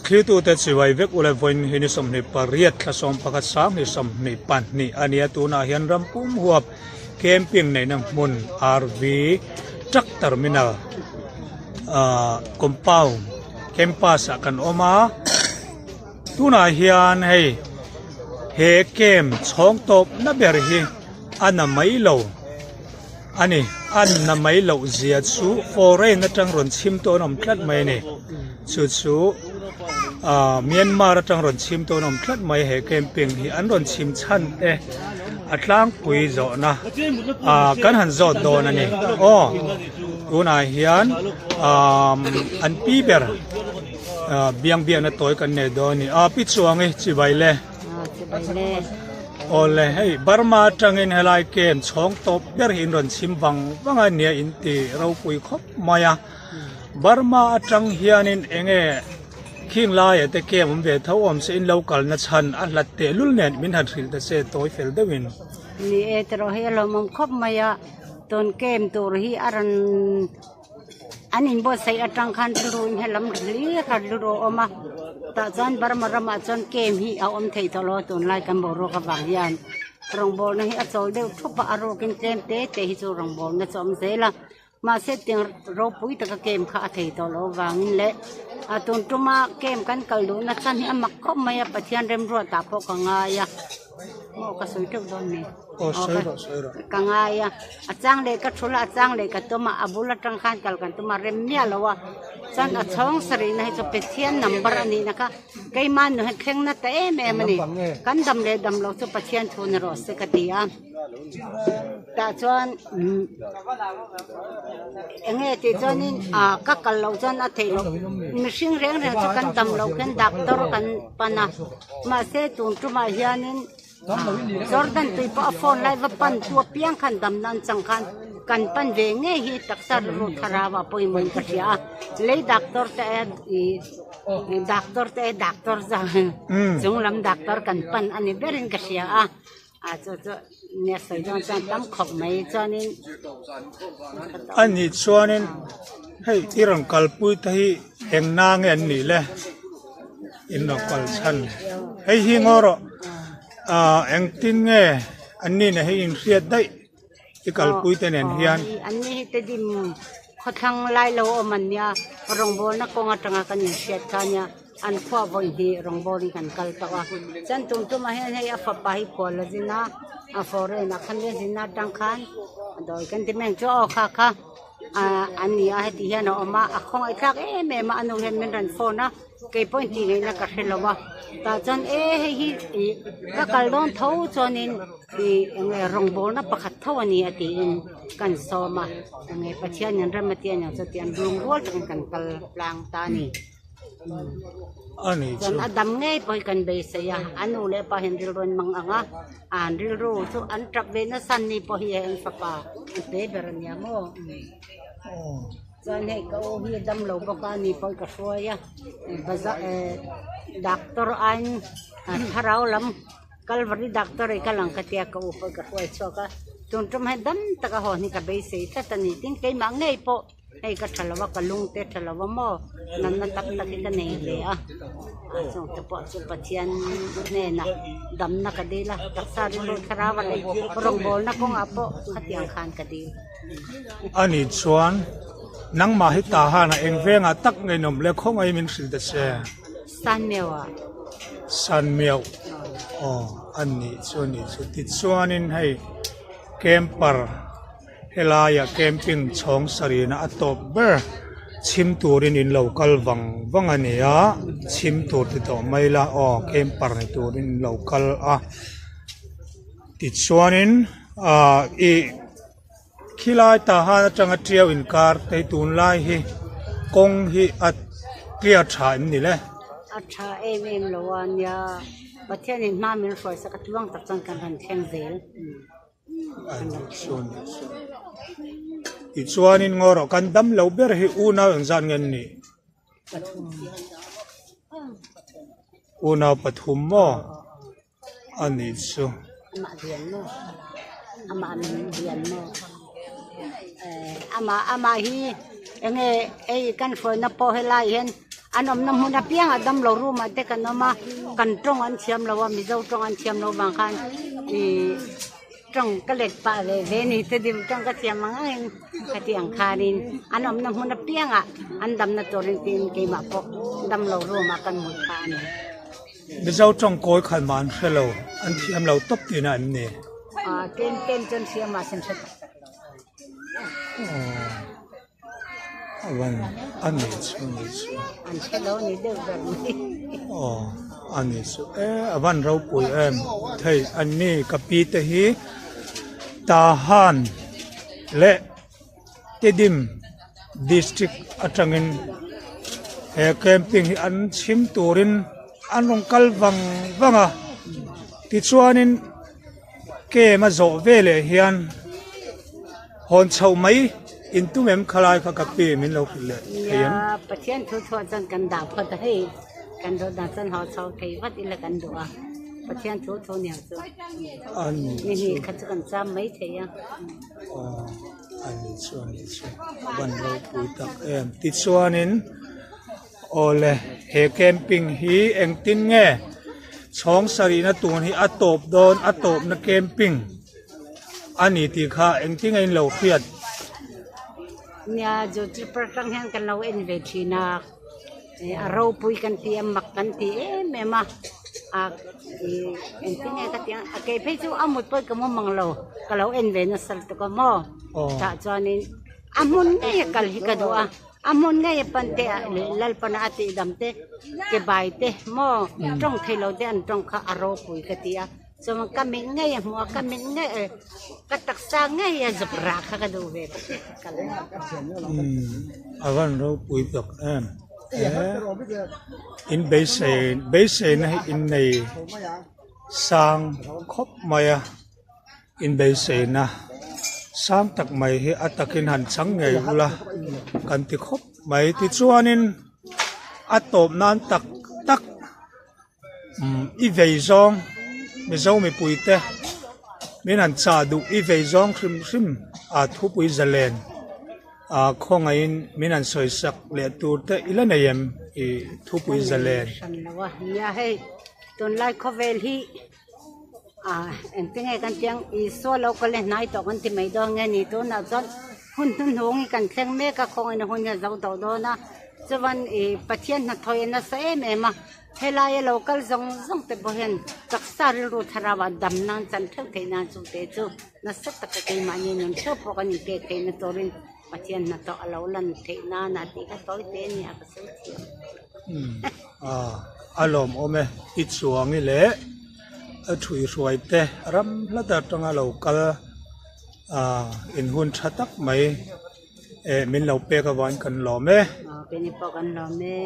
Thlitute chibai vek ula vawiin hi ni 28 thla 11 sang 22 a nia tunah hian ram pum huap camping neihna hmun RV truck terminal ah compound campus ah kan awm a tunah hian hei he camp chhawng tawp na ber hi a na mai lo. A ni, a na mai loh zia chu foreign atang rawn chhim tawh an awm tlat mai a ni. Chu chu ah Myanmar atang rawn chhim tawh an awm tlat mai he camping hi an rawn chhim chhan te a tlangpui zawhna ah kan han zawt dawn a ni. Aw tunah hian ah an pi ber ah biang biakna tawi kan nei dawn a ni. Ah pi chuangi chibai le. Awle hei Burma atangin helai camp chhawng tawp ber hi in rawn chhim vang vang a nia in ti ropui khawp mai a Burma atang hianin enge khing laiah te camp awm ve tho awm se in lo kalna chhan a hlat tehlul nen min han hrilh ta che tawi fel deuhin. Ni e tiraw hei a lawmawm khawp mai a tun camp tur hi a rawn. An inbuatsaih atang khan rilru in helam hlir khat rilru a awm a tah chuan Burma ramah chuan camp hi a awm theih tawh lo a tunlai kan boruak avang hian rawngbawlna hi a chawl deuh thup a a rukin tlem te te hi chu rawngbawlna chu a awm zel a mahse tiang ropui taka camp kha a thei tawh loh avangin leh a tun tuma camp kan kal duhna chhan hi a mak khawp mai a Pathian remruat ah pawh ka ngai a maw ka sawi teuh dawn ni. Aw sawi rawh sawi rawh. Ka ngai a, a chang leh ka thul a, a chang leh ka tum a, a bul atang khan kal kan tum a, rem miah lo a, chuan a chhawng sarih na hi chu Pathian number a nih na kha keimah nu hian thleng na ta em em a ni, kan dam leh dam lo chu Pathian thu ni rawh se ka ti a, tah chuan eng nge tih chuanin ah ka kal loh chuan a theih loh mihring reng reng chu kan dam loh khian doctor kan pan a, mahse tun tumah hianin. Jordan tui pawh a phone lai va pan tu apiang khan dam nan chang khan kan pan ve ngei hi taksa rilru thlarau ah pawimawh in ka hria a lei doctor te ih doctor te doctor zang chung lam doctor kan pan a ni ber in ka hria a ah chu chu nia sawi dawn chuan tam khawp mai chuanin a nih chuanin hei i rawn kalpui te hi eng na nge an nih le. In lo kal chhan hei hi ngaw rawh ah engtin nge an ni nen hi inhriat daih i kalpui te nen hian. An ni hi te dim khawthlang lai lo awm an nia rawngbawlna kawng atanga kan inhriat kha ania an khuah vawi hnih rawngbawlin kan kal tawh a chuan tum tumah hian hei a fapa hi khual a zin a a foreign ah khan zin atang khan dawi kan ti mai ang chu aw kha kha. ah an ni a heti hian a awm a a khawngaih thlak em em a a nu hian min rawn phone a kei pawh in tih ngaihna ka hre lo a tah chuan e hei hi ih ka kal dawn tho chuanin ih eng nge rawngbawlna pakhat tho a ni a tiin kan sawm a eng nge Pathian in rem a tih aniang chu tiang lung rual takin kan kal tlang ta a ni. A ni chu. Chuan a dam ngei pawh hi kan beisei a, a nu leh pa hian rilru an mang ang a, an rilru chu an tap ve nasa an ni pawh hi an fapa an pe ber a nia maw. Chuan hei ka u hi a dam lo bawk a, ani pawh hi ka hruai a, bazar eh doctor aiin thlarau lam Kalvari doctor i kal ang ka tia ka u pawh hi ka hruai chhuak a, tun tum hian dam taka hawn hi ka beisei tlat a ni, tin keimah ngei pawh. Hei ka tha lo a ka lung te tha lo a maw natna tak tak hi ka nei ve a ah chung te pawh chu Pathian hnenah damna ka dil a taksa rilru thlarau a leh rawngbawlna kawngah pawh khatiang khan ka dil. Ani chuan nangmah hi tah han a eng vengah tak ngei nawm le khawngaih min hrilh ta che. Sanmeu ah. Sanmeu aw ani chu ani chu tichuanin hei camper. Helaia camping chhawng sarihna a tawp ber chhim turin in lo kal vang vang a ni a chhim tur ti tawh mai ila aw camper ni turin in lo kal a tichuanin ah ih khilai tah han atanga tiau inkar te hi tunlai hi kawng hi a clear tha em ni le. A tha em em lo a nia Pathianin hma min hruai sak a tluang tak chuan kan rawn thleng zel. Tichuanin ngaw rawh kan dam lo ber hi unau engzat nge an nih? Unau pathum maw a nih chu. Amah hi enge hei kan hruaina pawh helai hian. An awmna hmun apiangah damlo room ah te kan awm a, kan tawng an thiam lo a, Mizo tawng an thiam lo vang khan ih tawng ka let pah ve ve ni te dim tawng ka thiam ang angin ka ti ang khanin an awmna hmun apiangah an damna turin tiin keimah pawh damlo room ah kan mut kha a ni. Mizo tawng kawi khan mah an hre lo, an thiam lo tawp tihna em ni? Aw tlem tlem chuan hria mahse an hre tak tak lo. Aw a van a ni chu a ni chu. An hre lo ni deuh ber mai. Aw a ni chu e a van ropui em thei an ni ka pi te hi Tahan leh Tedim district atangin he camping hi an chhim turin an rawn kal vang vang a tichuanin camp a zawh veleh hian hawn chhoh mai intum em khalai kha ka pi min lo hrilh leh thei em. Nia Pathian thu chhuah chuan kan dah phawt a hei kan duh dan chuan haw chho thei vat ila kan duh a Pathian thu thu nia chu ni hnih kha chu kan cham mai thei a. Aw a ni chu a ni chu a van ropui tak em tichuanin awle he camping hi engtin nge chhawng sarihna tun hi a tawp dawn a tawpna camping a ni tih kha engtin nge in lo hriat. Nia chu tripper tang hian kan lo en ve thin a. A ropui kan ti a mak kan ti em em a a ih engtin nge ka tih ang a kei phei chu a mut pawh ka mu mang lo ka lo en ve nasa lutuk a maw tah chuanin a hmun ngei a kal hi ka duh a a hmun ngei a pan te ah leh lalpana a tih dam te ke bai te maw tawng thei lo te an tawng kha a ropui ka ti a chuan ka mit ngei a hmuh a ka mit ngei ka taksa ngei a zuk rah kha ka duh ve ka la. A van ropui tak em in beisei beiseina hi in nei sang khawp mai a in beiseina sang tak mai hi a takin han chang ngei ula kan ti khawp mai tichuanin a tawp nan tak tak. I vei zawng Mizo mipui te min han chah duh i vei zawng hrim hrim a thupui zalen a khawngaihin min han sawi sak leh tur te i la nei em i thupui zalen. Hran lo a nia hei tunlai khawvel hi ah engtin nge kan tih ang Isua lo kal e hnai tawh kan ti mai dawn nge ni tunah chuan hun hnuhnung hi kan thleng mek a khawngaihna hun hi a zo tawh dawn a chuan ih Pathian hnathawih a nasa em em a. Helaia lo kal zawng zawng te pawh hian taksa rilru thlarau ah dam nan chan theuh theih nan chu te chu nasa taka keimahni nun theuh pawh kan inpek theihna turin Pathian hnathawh a lo lan theih nana tih kha tawi te a nia ka sawi thiam. Umm a lawmawm e i chuangi leh a thuihhruai te ram hla atanga lo kal ah in hun tha tak mai eh min lo pek avangin kan lawm e. Aw keini pawh kan lawm e.